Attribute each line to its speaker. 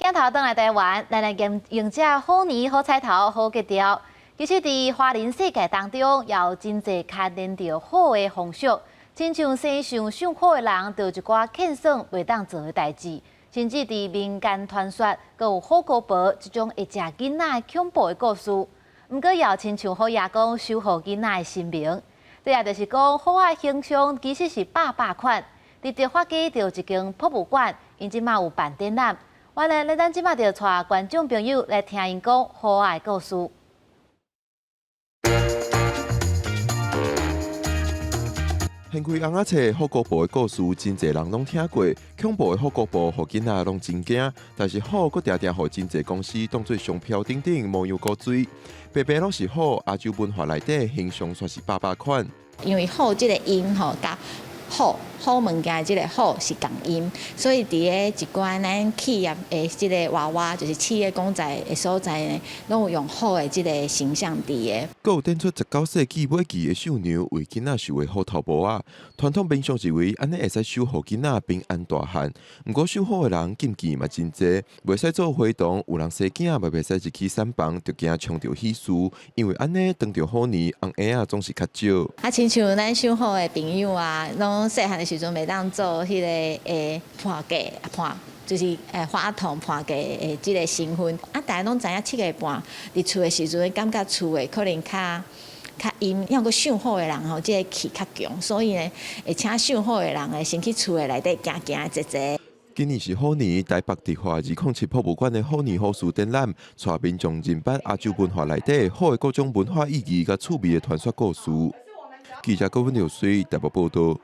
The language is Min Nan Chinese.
Speaker 1: 鏡頭轉來台灣，咱來迎迎接虎年好彩頭、好吉兆。其實，佇華人世界當中，也有真濟牽連著虎的風俗，親像生相屬虎的人，就有一寡欠算袂當做的代誌，甚至佇民間傳說，閣有虎姑婆這種會食囡仔的恐怖的故事。毋過，也有親像虎爺公守護囡仔的神明。這也就是講，虎仔形象其實是百百款。佇迪化街就有一間博物館，𪜶這馬有辦展覽。原來，咱這馬就帶觀眾朋友來聽𪜶講虎仔的故事。
Speaker 2: 掀開尪仔冊，虎姑婆的故事，真濟人攏聽過。恐怖的虎姑婆，予囡仔攏真驚。但是虎閣定定予真濟公司當做商標等等模樣古錐。白白攏是虎，亞洲文化內底形象煞是百百款。
Speaker 3: 因為虎這個音吼，佮好好物件這個好是仝音，所以佇咧一寡咱企業的這個娃娃，就是企業公仔的所在呢，攏有用虎的這個形象佇的。
Speaker 2: 閣有展出19世紀尾期的繡娘為囡仔繡的虎頭帽仔，傳統民俗認為按呢會使守護囡仔平安大漢。毋過屬虎的人禁忌嘛真濟，袂使做伙同，有人生囝嘛袂使入去產房，就驚衝著喜事，因為按呢當著虎年紅嬰仔總是較少。
Speaker 3: 啊，親像咱屬虎的朋友啊，攏細漢的時陣袂當做彼個伴嫁伴，就是花童伴嫁的這個身份。啊，大家攏知影7月半佇厝的時陣，感覺厝會可能較較陰，抑閣屬虎的人吼，這個氣較強，所以呢，會請屬虎的人會先去厝的內底行行踅踅。
Speaker 2: 今年是虎年，台北迪化207博物館的虎年虎事展覽，帶民眾認捌亞洲文化內底虎的各種文化意義佮趣味的傳說故事。記者郭文柳水台北報道。